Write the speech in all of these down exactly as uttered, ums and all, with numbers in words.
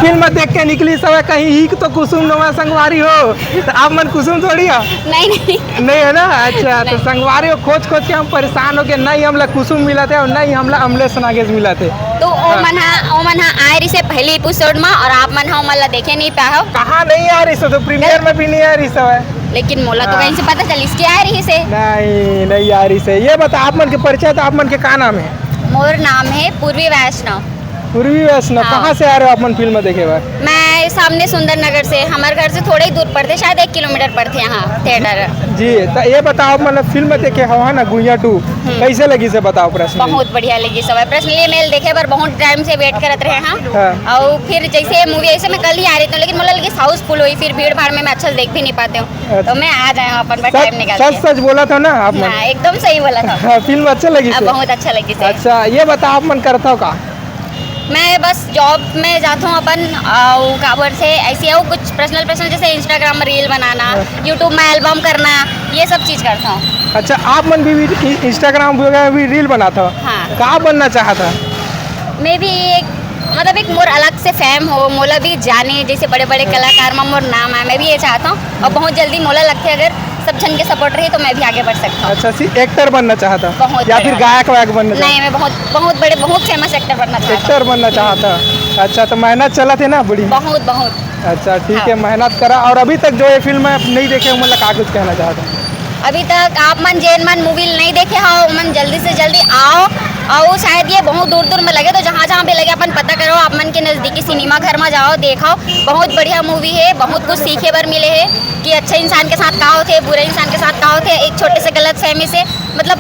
Film देख के निकलिस हवय, कहीं ईख तो कुसुम नवा संगवारी हो, तो आप मन कुसुम थोड़ी हो। नहीं, नहीं। नहीं है ना? अच्छा, तो संगवारी हो, खोज खोज के हम परेशान हो गए, नहीं हमला कुसुम मिलत हे और नहीं हमला अमलेश नागेश मिलत हे। तो ओ मन हा, ओ मन हा आए रहिसे पहली एपिसोड में और आप मन हा ओमन ला देखे नहीं पाए हो। कहाँ नहीं आ रहिस हो? तो प्रीमियर में भी नहीं आ रहिस हवय। लेकिन मोला तो हाँ। कहीं से पता चलिस कि आए रहिसे। नहीं, नहीं आ रहिस हे। ये बता, आप मन के परिचय, तो आप मन के का नाम है? मोर नाम है पूर्वी वैष्णव। पूर्वी वैष्णव, हाँ। कहाँ से आ रहे हो आप मन फिल्म देखे बर? मैं सामने सुंदर नगर से, हमारे घर से थोड़ा ही दूर पड़ते, शायद एक किलोमीटर पड़ते यहाँ थिएटर। जी, तो ये बताओ, मतलब फिल्म देखे हो, है ना, गुइया टू, कैसे लगिस हे, बताओ पर्सनली। बहुत बढ़िया लगिस हवय। पर्सनली मैं देखे बर बहुत टाइम से वेट करत रहे हाँ। हाँ। और फिर जैसे मूवी ऐसे मैं कल ही आ रही थी, लेकिन मोला लगिस हाउसफुल होही, फिर भीड़ भाड़ में मैं अच्छा से देख भी नहीं पाते हूँ, अच्छा। तो मैं आ जाए हूँ अपन पर सच टाइम निकाल सच के। सच बोला था ना आप मन? हाँ, एकदम सही बोला था। हाँ, फिल्म अच्छा लगिस अब हे। बहुत अच्छा लगिस हे। अच्छा, ये बताओ, आप मन करता हो का? मैं बस जॉब में जाता हूँ अपन, और का बोलते ऐसे हो कुछ पर्सनल पर्सनल, जैसे इंस्टाग्राम में रील बनाना, यूट्यूब में एल्बम करना, ये सब चीज़ करता हूँ। अच्छा, आप मन भी, भी इंस्टाग्राम वगैरह भी रील बनाता हो? हाँ। का बनना चाहता? मैं भी एक, मतलब एक मोर अलग से फेम हो, मोला भी जाने, जैसे बड़े बड़े कलाकार में मोर नाम आए, मैं भी ये चाहता हूँ। और बहुत जल्दी मोला लगता है अगर सब जन के सपोर्ट रही तो मैं भी आगे बढ़ सकता हूँ। अच्छा, सी एक्टर बनना चाहता? बहुत या बड़े फिर गायक वायक बनना चाहता? नहीं, मैं बहुत बहुत बड़े, बहुत फेमस एक्टर बनना चाहता हूँ। एक्टर बनना चाहता। अच्छा, तो मेहनत चलत हे ना बड़ी? बहुत बहुत। अच्छा, ठीक हाँ। है, मेहनत करा। और अभी तक जो ये फिल्म है, आप नहीं देखे हो, मतलब का कुछ कहना चाहता? अभी तक आप मन जेन मन मूवी नहीं देखे हो, मन जल्दी से जल्दी आओ। और शायद ये बहुत दूर दूर में लगे, तो जहाँ जहाँ भी लगे अपन पता करो, आप मन के नज़दीकी सिनेमा घर में जाओ, देखो। बहुत बढ़िया मूवी है, बहुत कुछ सीखे बर मिले है कि अच्छा इंसान के साथ का होते, बुरे इंसान के साथ का होते, एक छोटे से गलत फहमी से, मतलब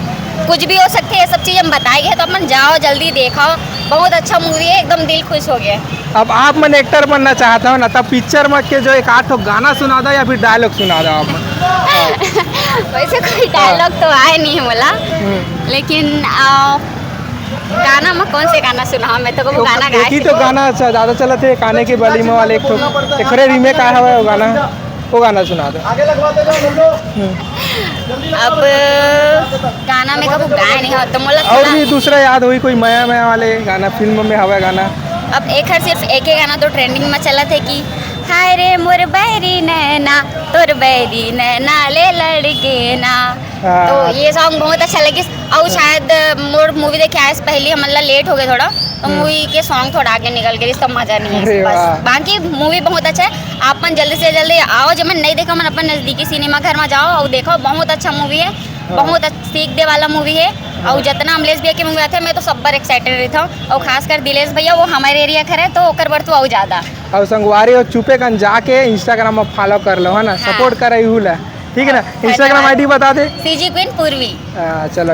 कुछ भी हो सकते हैं, ये सब चीज़ हम बताए गए, तो अपन जाओ, जल्दी देखो। बहुत अच्छा मूवी है, एकदम दिल खुश हो गया। अब आप मन एक्टर बनना चाहता हो ना, तब पिक्चर में के जो एक आध ठो गाना सुना दो या फिर डायलॉग सुना दो आप मन। वैसे कोई डायलॉग तो आए नहीं है मोला, लेकिन आ, गाना में कौन से गाना सुना, मैं तो वो गाना एक ही गाए। तो गाना अच्छा ज्यादा चलत हे, काने के बली में वाले एक ठो, एक ठो रीमेक आया हुआ है वो गाना, वो गाना सुना दो। हम्म। अब गाना में कभू गाए नहीं हो तो मोला और थोड़ा भी दूसरा याद होई कोई मया मया वाले गाना, फिल्म में हवा गाना? अब एक हर सिर्फ एक ही गाना तो ट्रेंडिंग में चलत है कि हाय रे मोर बैरी नैना, तोर बैरी नैना ले लड़के ना। हाँ। तो ये सॉन्ग बहुत अच्छा लगिस। और शायद मोर मूवी देखे आए से पहले हमन ला लेट हो गए थोड़ा, तो मूवी के सॉन्ग थोड़ा आगे निकल गए, इसका मजा नहीं है अरे बस। वाह। बाकी मूवी बहुत अच्छा है, आप मन जल्दी से जल्दी आओ, जब मन नहीं देखा मन अपन नजदीकी सिनेमा घर में जाओ और देखो, बहुत अच्छा मूवी है, बहुत अच्छा सीख दे वाला मूवी है। और जितना अमलेश भैया के मूवी आते हैं मैं तो सब बार एक्साइटेड रहता हूँ, और खासकर दिलेश भैया वो हमारे एरिया के रहे तो ओकर बर तो और ज्यादा। और संगवारी हो चुपे कन जाके इंस्टाग्राम में फॉलो कर लो, है ना, सपोर्ट करे इहू ला, ठीक है ना? इंस्टाग्राम आईडी बता दे। सीजी क्वीन पूर्वी। हाँ, चलो।